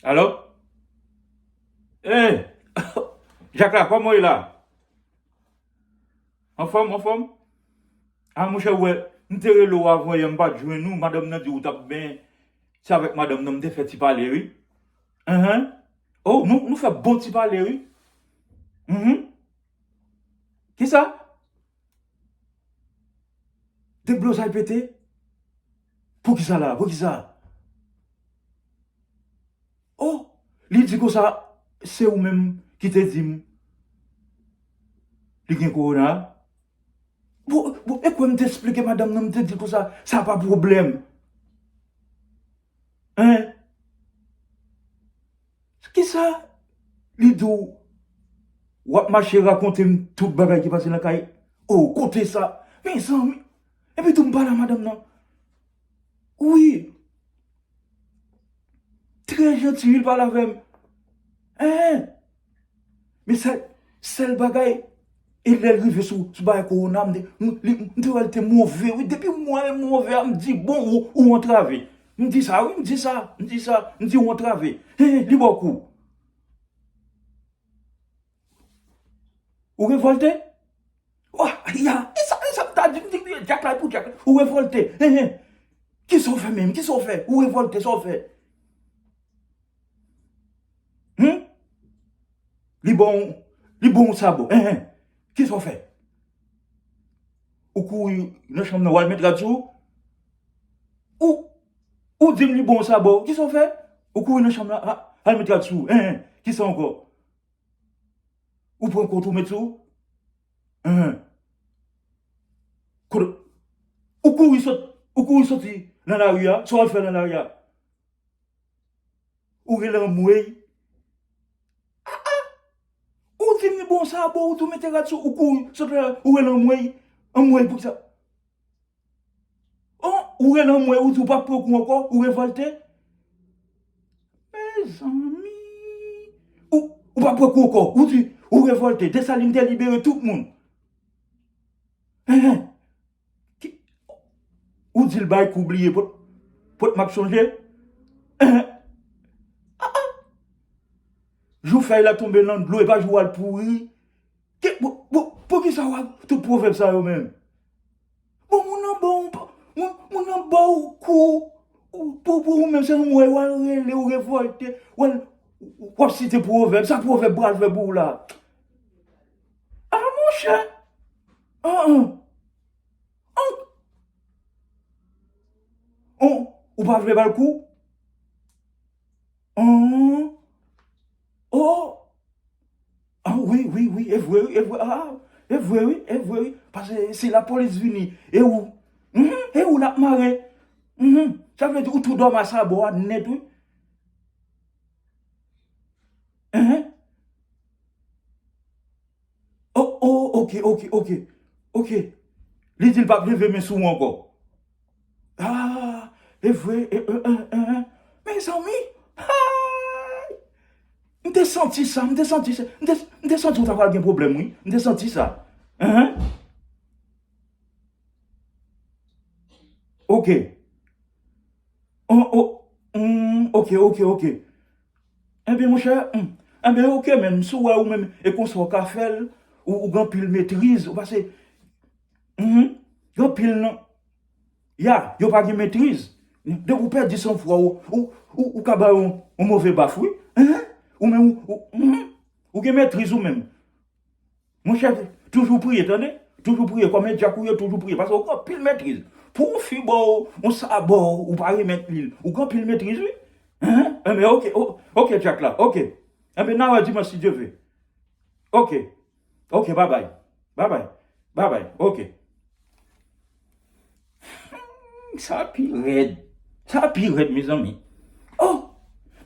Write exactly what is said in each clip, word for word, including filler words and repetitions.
Alo? Hey! Djak la, kòman w ye la? Anfòm, anfòm? A, monchè, ou wè, m te rele w avan yè, m pa t jwenn ou. Madanm nan di w t ap ben. Se avèk madanm nan m te fè ti pale, wi. Enhen. Oh, nou, nou fè bon ti pale, wi. Mhm. Kisa? Deblozay pete? Poukisa la? Poukisa? Oh, li di konsa, se ou menm ki te di m li gen kowona. Bon, bon, e kwè m te esplike madanm nan, m te di l konsa, sa pa pwoblèm. Hein? Kisa? Li di w, w ap mache rakonte m tout bagay ki pase nan kay. Oh, kote sa? Mezanmi. Epi tou m pale a madanm nan. Wi. Trè janti, wi, l pale avè m. Hein? Men sèl, sèl bagay, e lè l rive sou, sou bagay kowona, m te, m, li, m te wè l te move, wi. Depi m wè l move a, m di, bon, ou, ou antrave. M di sa, wi, m di sa, m di sa, m di ou antrave. Hein, li ba w kou. Ou revòlte? Wa, ya, e sa, e sa m ta di, m di, djak la, e pou djak la. Ou revòlte. Hein, hein. Kisa w fè menm? Kisa w fè? Ou revòlte, sa w fè? Hmm? Li ba w, li ba w sabo. Hein, hein. Kisa w fè? Ou kouri nan chanm nan, w al met rad sou ou? Ou, ou di m li ba w sabo. Kisa w fè? Ou kouri nan chanm nan, a, al met rad sou ou. Hein, hein. Kisa ankò? Ou pran kòd ou met sou ou? Hein. Kote, ou kouri sot, ou kouri soti nan lari a, sa w al fè nan lari a? Ou rele anmwey. Ah, ah. Ou di m li ba w sabo, ou di w mete rad sou, ou kouri sot nan lari, ou rele anmwey. Anmwey, poukisa? Oh, ou rele anmwey, ou di ou p ap pran kou ankò, ou revòlte. Mezanmi. Ou, ou p ap pran kou ankò, ou di ou revòlte. Desalin te libere tout moun. Hein, hein. Ki, ou di l bay kou bliye pot, pot m ap chonje. Hein, hein. Ah, ah. Jou fèy la tonbe nan dlo, e pa jou al pouri. Ke, pou, pou, poukisa w ap tout pwovèb sa yo menm? Bon, moun nan ba w, moun, moun nan ba w kou, ou, pou, pou ou menm se yon mwen, w al rele, ou revòlte, w al, w ap site pwovèb, sa pwovèb pral fè pou ou la? Ah, monchè! An, an. An, an. Ou pa vle ba l kou? An. Oh! Ah, wi, wi, wi, e vre, wi, e vre, ah, e vre, wi, e vre, wi. Paske si lapolis vini, e ou, mhm, e ou l ap mare. Mhm. Sa vle di ou tou dòmi a sabo a nèt, wi. Mhm. Oh, oh, ok, ok, ok, ok. Li di l p ap leve men sou ou ankò. Ah, e vre, e, e, e, e, e. Mezanmi, hay! M te santi sa, m te santi sa, m te, m te santi w ta pral gen pwoblèm, wi. M te santi sa. Hein? Ok. Oh, oh, hmm, ok, ok, ok. Enben, monchè, hmm, enben, ok, menm, si w wè ou menm, e konsa w ka fè l, ou, ou gen anpil metriz, ou pase, hmm, gen anpil nan, ya, yo pa gen metriz. Depi w pèdi sanfwa, ou, ou, ou, ou ka ba yo yon, yon move baf, wi. Hein? Ou menm, ou, ou, hmm, ou gen metriz ou menm. Monchè, toujou priye, tande? Toujou priye, kòm e djak ou ye, toujou priye. Paske ou gen anpil metriz. Pou yon fi ba w yon sabo, ou pa remèt li l. Ou gen anpil metriz, wi. Hein? Enben, ok, o-, ok, djak la, ok. Enben, n a wè dimanch, si Dye vle. Ok. Ok, babay. Babay. Babay. Ok. Hmm, sa pi rèd. Sa pi rèd, mezanmi. Oh!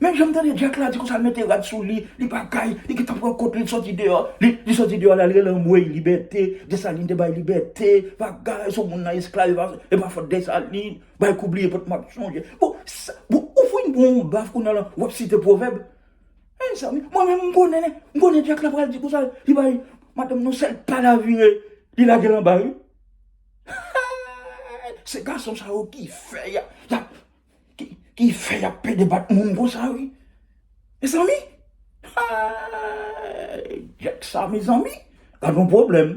Menm jan m tande djak la di konsa l mete rad sou li, li bagay, li gentan pran kòd li, li soti deyò. Li, li soti deyò la, li rele anmwey, libète, Desalin te bay libète, bagay, se yon moun nan esklav, e pa, e pa fòt Desalin, bay kou bliye pot m ap chonje. Bon, sa, bon, ou fin bon baf kounye a la, w ap site pwovèb. Mezanmi, mwen menm m konnen, m konnen djak la pral di konsa, li bay madanm nan sèl pa la vire, li lage l anba, wi. Se gason sa yo ki fè y ap, y ap, ki, ki fè y ap pede bat moun konsa, wi. Mezanmi, djèk sa, mezanmi, gad yon pwoblèm.